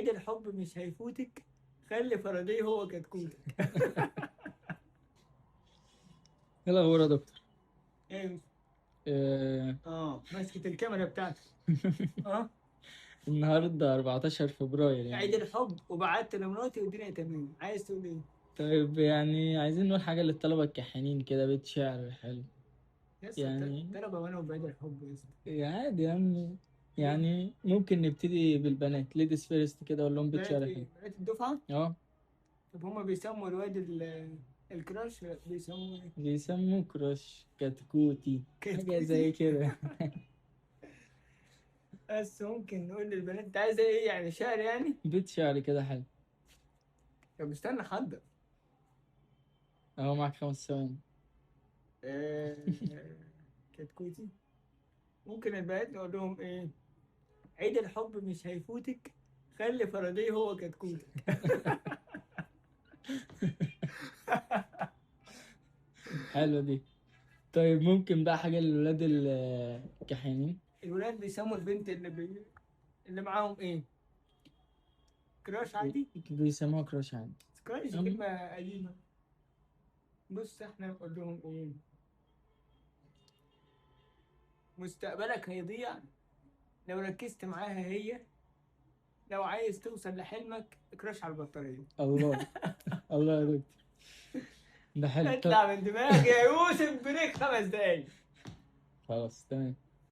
عيد الحب مش هيفوتك، خلي فاراداي هو كتكوتك. ايه الاخبار يا دكتور؟ ايه؟ آه. مسكت الكاميرا بتاعتك. اه النهارده 14 فبراير يعني عيد الحب، وبعت لمراتي والدنيا تمام. عايز تقول ايه؟ طيب، يعني عايزين نقول حاجة للطلبة الكحيانين كده، بيت شعر حلو. يا اسطى يعني طلبه وانا وبعيد الحب يا اسطى. عادي يا عم، يعني ممكن نبتدي بالبنات، ladies first كده، اقول لهم بيت بنات شعر ايه؟ حلو. بنات الدفعة؟ اه. طب هما بيسموا الواد ال crush بيسموه ايه؟ بيسموه crush، كتكوتي، حاجة كتكوتي؟ زي كده. بس ممكن نقول للبنات انت عايزه ايه يعني؟ شعر يعني؟ بيت شعر كده حلو. طب استنى حضر. اهو معاك 5 ثواني. كتكوتي. ممكن البنات نقول لهم ايه؟ عيد الحب مش هيفوتك، خلي فاراداي هو كتكوتك. حلوة دي. طيب ممكن بقى حاجة للولاد الكحيانين؟ الولاد بيسموا البنت اللي معاهم ايه؟ crush عادي؟ بيسموها crush عادي. crush كلمة قديمة. بص احنا نقول لهم ايه؟ مستقبلك هيضيع لو ركزت معاها هي، لو عايز توصل لحلمك crush على البطارية. الله الله يا دكتور، ده حلو. اطلع من دماغي يا يوسف، break 5 دقايق. خلاص تمام.